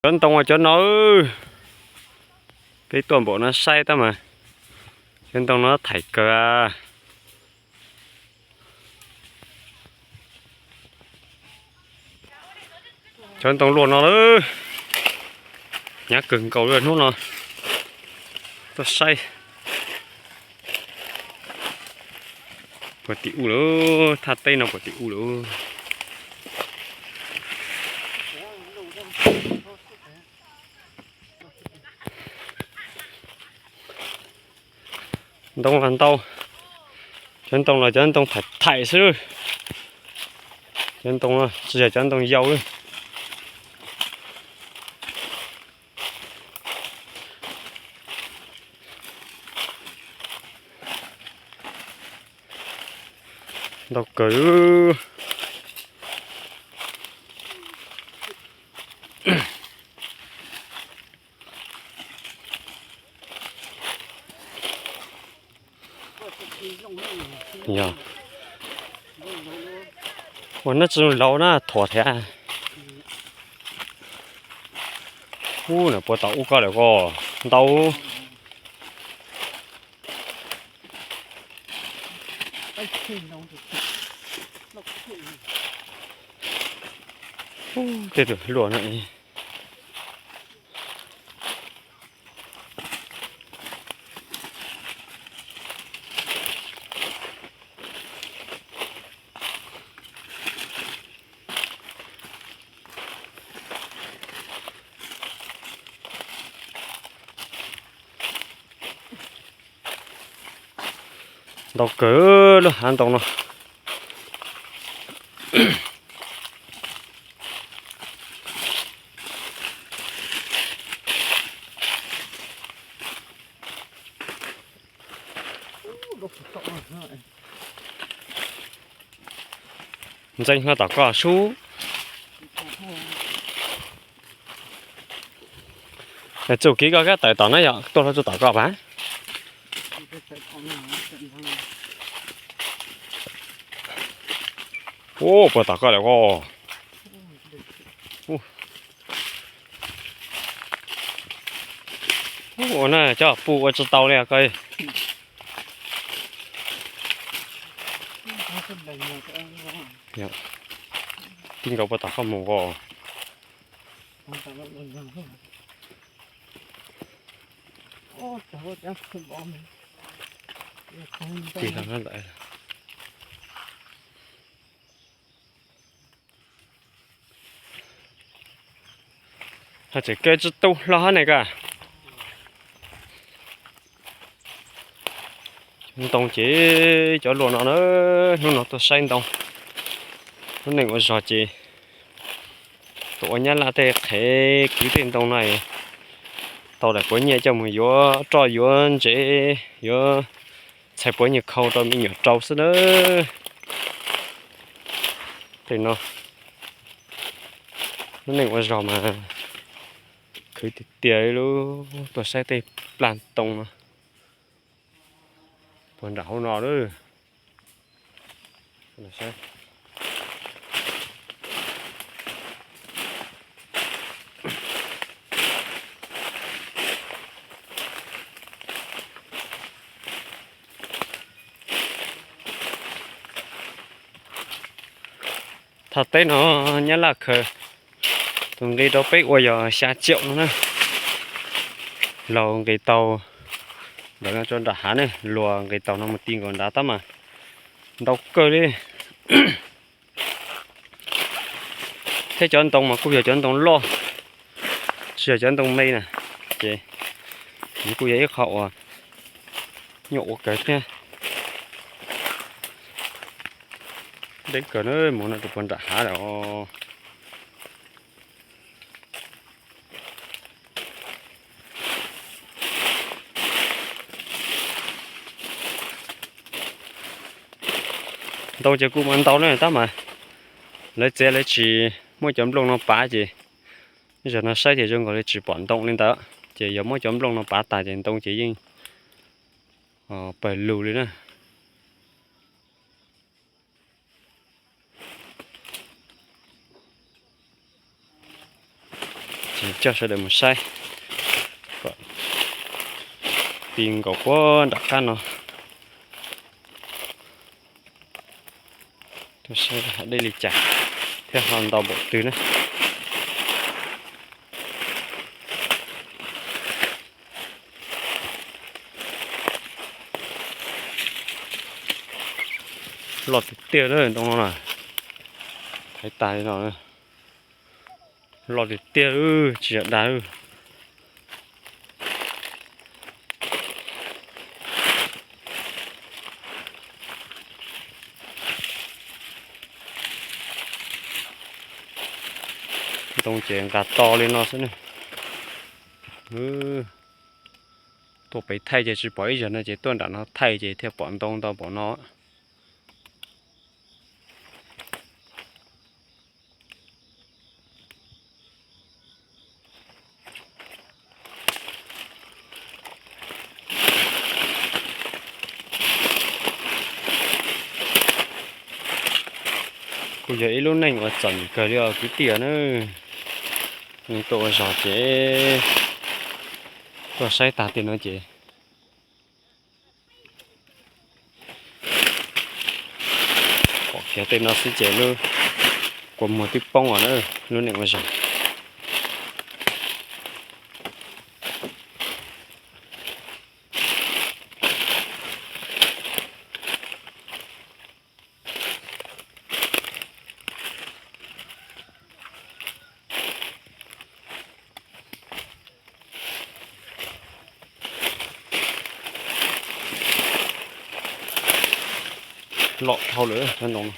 Cov ntoo uas cov no, peb tuaj npaum no saib tab mas cov ntoo no thaim kawg. Cov ntoo luaj no lawm, hnyav kawg nkaus li hnub no. Tuaj saib puas tim ub lawm, thaj teb no puas tim ub lawm. Ntoo los ntau, cov ntoo los cov ntoo thaim thaim xwb. Cov ntoo no tsis yog cov ntoo yau li. Ntau kawg. Yog, ua nab tsi laus na thuam thiab. Ub, nws puas tau ub koj lawm ko, ntau. Ub, tej tus luaj no. Ntau kawg lub hav ntoo no. Ntxeev hlo tom koj sub. Txuj kev koj kab tawm tom na yog tuaj hlo txug tom koj pas. Ub, puas tom koj lawm ko. Ub, ua na coj pum ua tsis tau li ko. Tij nkaus puas tom koj mus ko. Tig los na lawm. Ho tseem kaw tsi tu hlo hab ne ko. Ntoo ces cov luaj no na, hnub no tuaj saib ntoo. Lub neej ua zog ces tuaj ua nyab laj tej qhev kwv tej ntoo no tau daim puav nyiaj coj mus yuav roj yuav ntsev, yuav txhais puav nyiaj khau rau me nyuam rau xwb na. Tej no lub neej ua zog mas khwv tiag tiag li lub. Tuaj saib tej plag ntoo no puag nram hauv no lawm. Thaj teb no nyab laj khaws tus nqi rau peb ua yog xya tsiaum no na. Laug nqis taug ntawm no rau nram hav ne, luag nqis taug no mus ti nkaus nrad tab mas ntau kawg li. Thiab cov ntoo mas kuj yog cov ntoo loj, tsis yog cov ntoo me na, ces nws kuj yog ib qho uas nyuaj ua kawg thiab. Deb kawg na, mus no rau puag nram hav lawm os. Ntoo ces kuj muaj ntau na tab mas lawv txiav lawv tsis muab cov nplooj no pav ces zaum no saib ces zoo nkaus li tsis pom ntoo li ntawd. Ces yog muab cov nplooj no pav tas ces ntoo ces yeej pawg lug li na. Coj sawv daws mus saib kom ti nkaus puag nram qab no. Tuaj saib hav dej li cas thiab ho ntau npaum twg na. Loj tiag tiag ntoo no na. Hais tas li no, loj tiag tiag, tsis yog dag. Ntoo ces nqa to li no xwb ne. Tuaj pem thaij ces tsis pom ib yam no ces tuaj nram no thaij ces thiaj pom ntoo ntau npaum no. Kuj yog ib lub neej uas txom nyem kawg li os kwv tij na. Tuaj ua zog ces tuaj saib tag tej no ces pom kiag tej no xwb ces lub kua muag twb poob os na, lub neej ua zog. Loj dhau lawm cov ntoo no.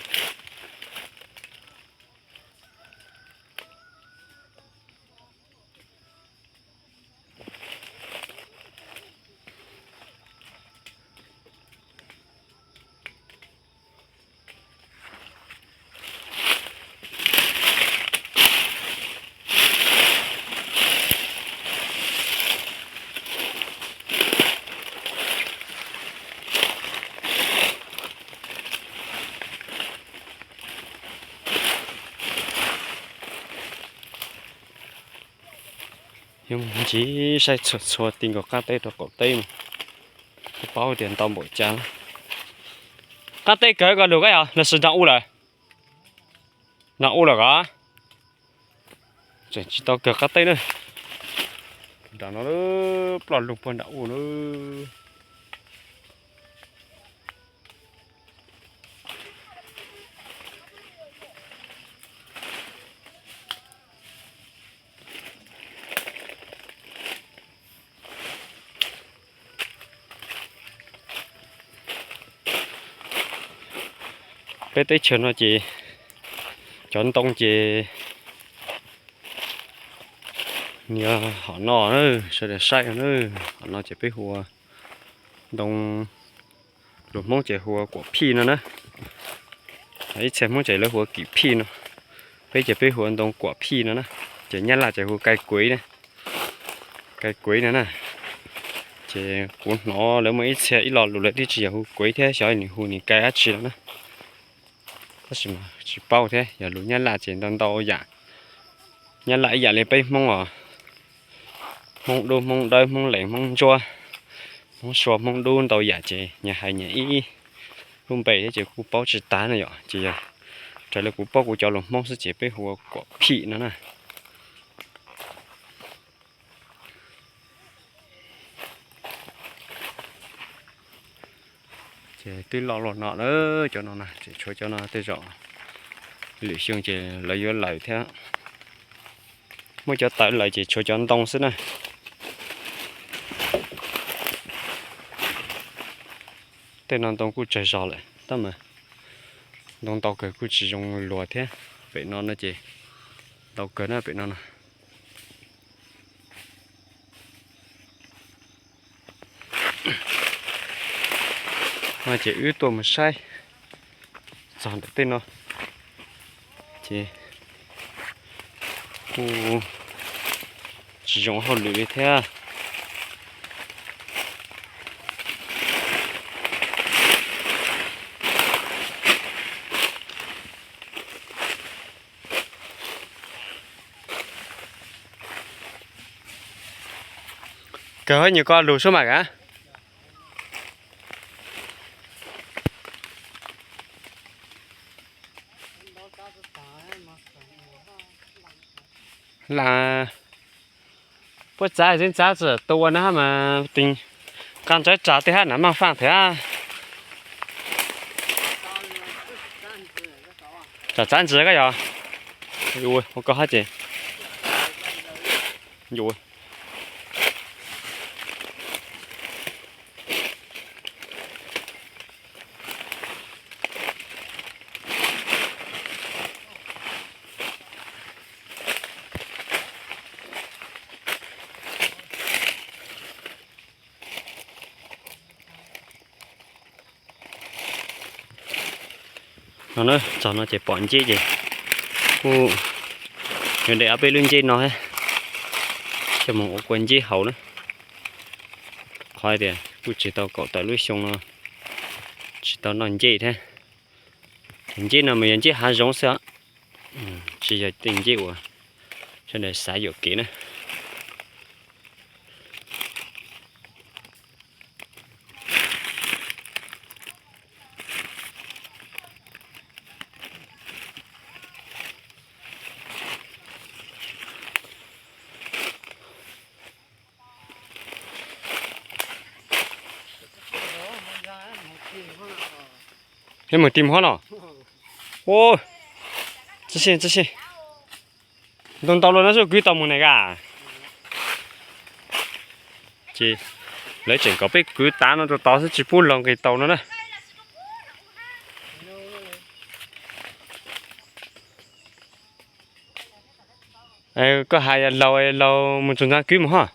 Yuav mus ntsis saib txhua txhua ti nkaus qab teb rau qaum teb mas thiaj paub tias ntau npaum cas. Qab teb kawg koj lug koj yog los sis nram u lawm? Nram u lawm kod. Tseem tsis tau kawg qab teb na. Nram no ploj lug puag nram u na. Peb teb chaws no ces cov ntoo ces niag hom no na, sawv daws saib na, hom no ces peb hu ua ntoo, lus Hmoob ces hu ua kuam phij no na. Ib txhia Hmoob ces lawv hu ua kim phij no, peb ces peb hu ua ntoo kuam phij no na. Ces nyab laj ces hu kai kuev, kai kuev no na. Ces kuv hnov lawv muaj ib txhia ib lo lus lawv twb tsis yog hu kuev thiab, xyov nws hu nws kai dab tsi no na. Tab sis mas tsis paub thiab, yog lus nyab laj ces ntau ntau yam. Nyab laj ib yam li peb Hmoob os, Hmoob Dub, Hmoob Dawb, Hmoob Lees, Hmoob Ntsuab, Hmoob Sua, Hmoob Dub ntau yam ces nyias hais nyias ib lub npe thiab ces kuj paub tsis tag no yom. Ces yog raws li kuv paub kuv cov lus Hmoob xwb ces peb hu ua kuam phij no na. Ces twb loj luaj no lawm, cov no na, tseem tshuav cov no tej zaum lwm xyoo ces lawv yuav lawm thiab. Muab cov tawv lawm ces tshuav cov ntoo xwb na. Tej no ntoo kuj tsawg zog lawm tab mas ntoo ntau kawg kuj tsis zoo luag thiab. Pem no no ces ntau kawg na pem no no. No ces wb tuaj mus saib txog ntawm tej no ces kuj tsis zoo hauj lwm li thiab. Kawg nyuam ko lug sub mam kav. Puab txav teb txav txawm tua na mas tis nqa ntsawv tsav tej hab na mas faaj thiab. Tsav txav ntsis koj yog ua koj hab ces No na, txog no ces pom ncej ces kuj yuav de ob peb lub ncej no thiab coj mus ua kua ncej haus na. Qhov tias kuj tsis tau kaum tawm lub xyoo no tsis tau noj ncej thiab. Ces ncej no mas yog ncej hav zoov xwb, tsis yog tej ncej uas sawv daws xav yuam kev na. Peb mus tim hov los. Tib si, tib si. Ntau ntau los no xwb kwv tau mus ne ka. Ces lawv tseem kom peb kwv tav no rau tod xwb tsis pub los nqis tau no na. Koj has laus laus mus txog ntxov kwv mus hov.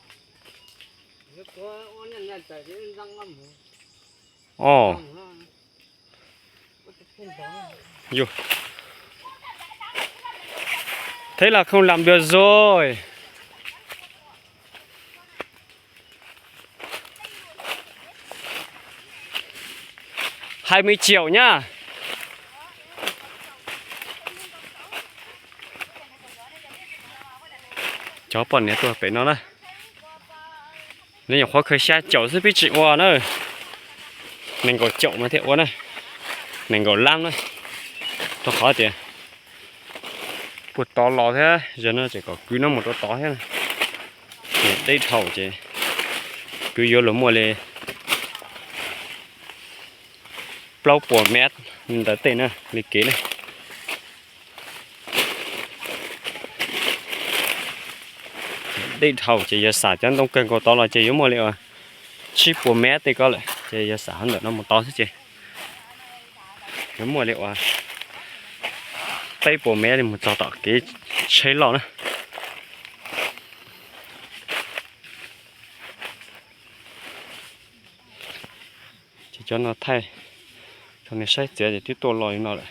Ồ. Yus. Thế là không làm được rồi. Hai mươi triệu nhá. Cov poj niam tuaj pem no na. Nws nyuam qhuav khaws xya caum xwb peb tsis ua na. Nees nkaum caum mas thiaj ua na. Nees nkaum lab na. Rau qhov tias puag tod los thiab, yog no tseem kom kwv no mus rau tod thiab. Deb dhau ces kwv yuav luag muaj li plaub puas mev ntawd tej na, li kev na. Deb dhau ces yog xam cov ntoo kawg nkaus tod los ces yuav muaj li uas tsib puas mev tej ko lawm ces yog xam hov ntawm no mus tod xwb ces yuav muaj li uas peb puas mev li mus txog tom kev tsheb loj na. Ces cov no thaij rau nej saib txiav ces twb tuaj los li no lawm.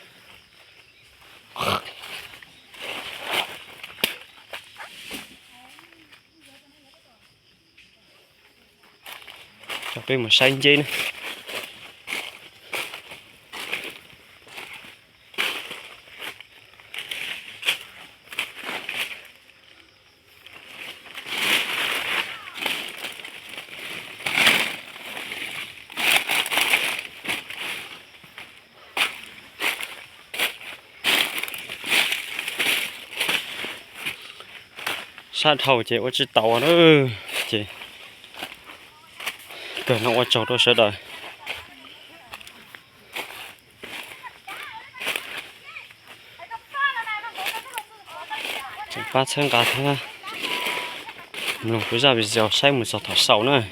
Coj peb mus saib nceb na. Sab dhau ces ua tsis tau na, ces kawg no ua tsaug rau sawv daws. Tseem pab txhawb nqa thiab mloog kuv zaj video saib mus txog thaum xaus na.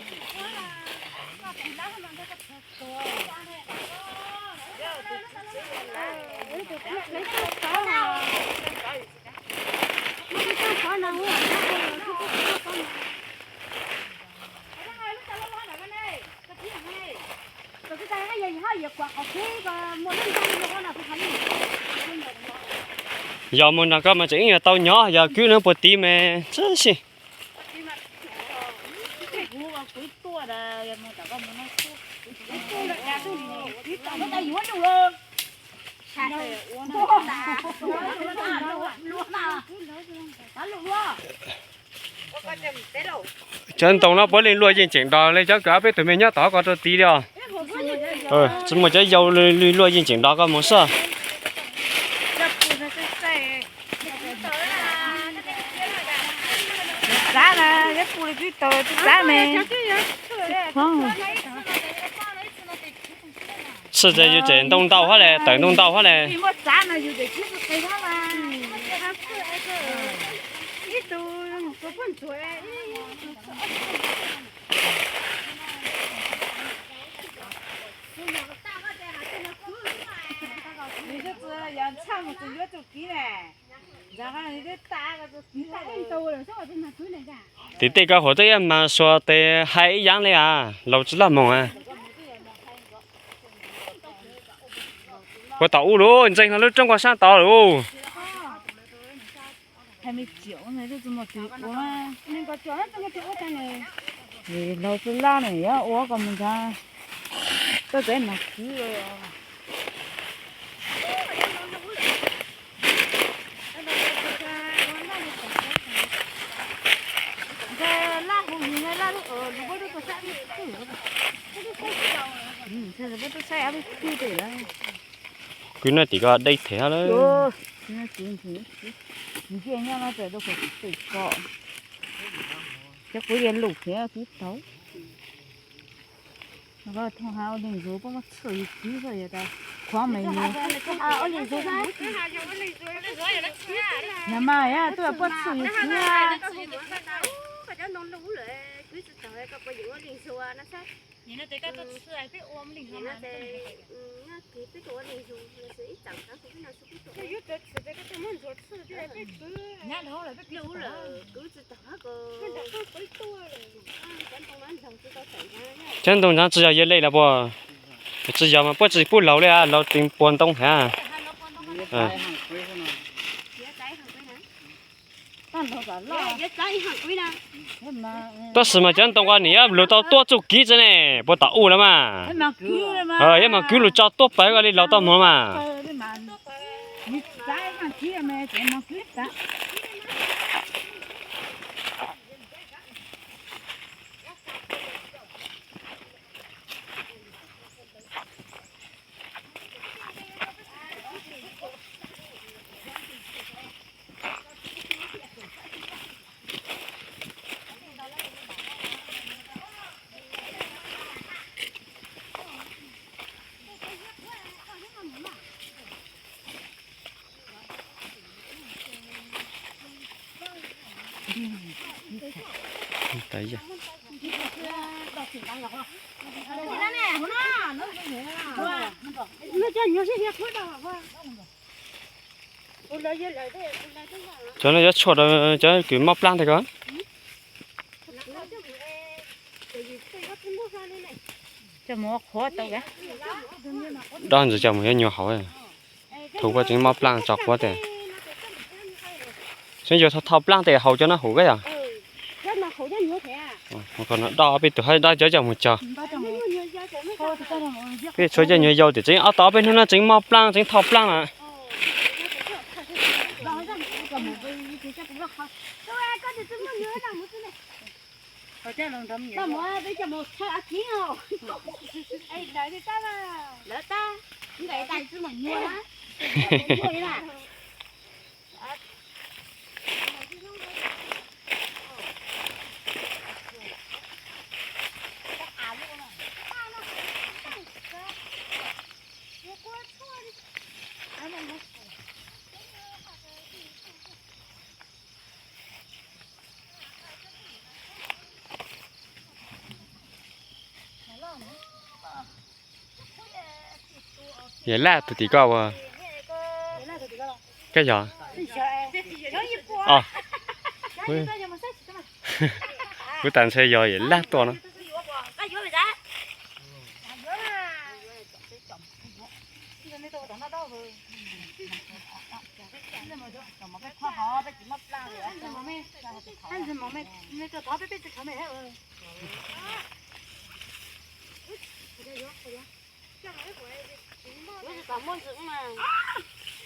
Yog mus nrog koj mas tseem ib nyuag tau nyob, yog kwb no puas tiv mas tib si. Cov ntoo no puav leej luaj yeej tseem nrog li cov kws ob peb tug me nyob tod ko rau tid li os. Tsis muaj cov yau li luaj yeej tseem nrog ko mus xwb. Txav na, yog pus li twb tau txav me. Txhij ces yus tseem ntoo ntau hab le, tawm ntoo ntau hab le. Tim tej ko huam tej yaj mas suav tes hais ib yaam le as, laus tsi laj moog as. Puas tom u lug, ntseeg no lub roob koj saab tod lug. Laus tsi laj ne, yuav ua kom mus ntag. Tuaj txawv mas kwv. Kwv no tim ko deb them lawm. Nce nyob no tawm rau qhov tim pem ko. Cov kuv yog lus thiab kwv tau. Thooj ha ua leej ntxuag puab muab txhwj yus kwv xwb yog tas khuav me yus. Yog mas, yog tuaj puab txhwj yus kwv. Cov ntoo ntawd tsi yog yawg le los puas? Tsi yog mas puab tsi pub laug le, laug tseem puag ntoo thiab. Tab sis mas cov ntoo ko nim yuav lug tau tuab txuj kiv tsi ne, puas tom u lawm mas. Yuav mas kwv lug tso tuab pawg ko li laug tau moog mas. Cov no yuav tshuaj rau cov kws mob plaab ntawd ko. Dob ntsis coj mus yuav nyuag haus. Thaum koj tseem mob plaab tso quav tes. Tseem yuav thauj plaab tes haus cov no haum koj yog. Dob peb tug hab dob cov coj mus cog. Peb tshuav cov nyuag yau tes tseem ob tog peb hnub no tseem mob plaab tseem thauj plaab na. Yawm Laj tug tim ko ua, koj yog? Kuv tas ntshe yog Yawm Laj tuaj no.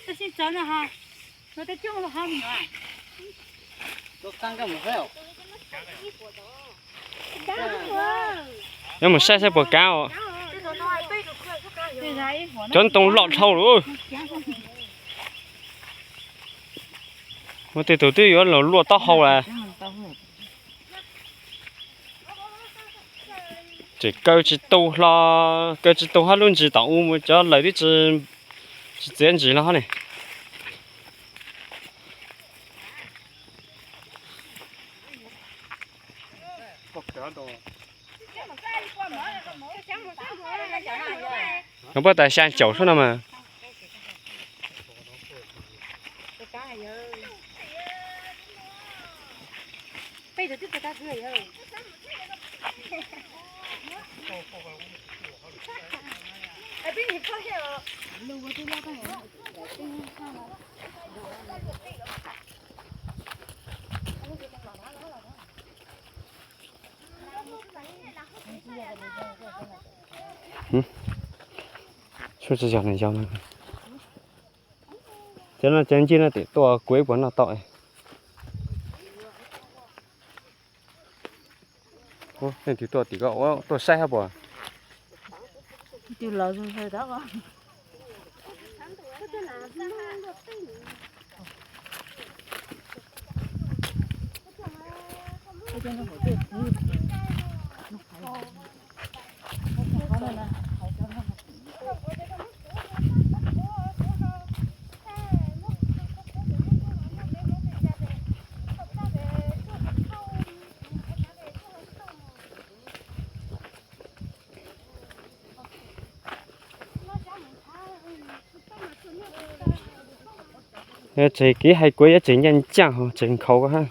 Tab sis txawv no ha, no tej coob ha me nyuam. Yuav mus saib saib puas kav os. Cov ntoo loj dhau lawm. Muaj tej tug twb yuav luaj taub hau lawm. Tseem kaw tsis tu hlo, kaw tsis tu hab lub ntsis tom u mus cov lawm twb tsis txiav ntsis los hab ne. Nov puab tas xya caum sub no mas. Tshuav tsis yog nws yau no. Cov no cov ncig no tim tuaj kuv ib puas noj tau. Leej twg tuaj tim ko tuaj saib hab puas? Tseem kev hais kuv yuav tseem ncaj ncaaj ho tseem nkhaus ko hab.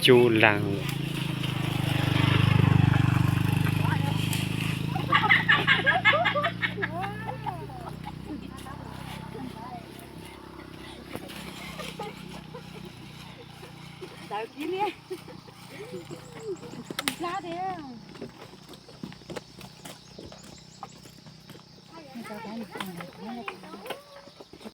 Cub laag.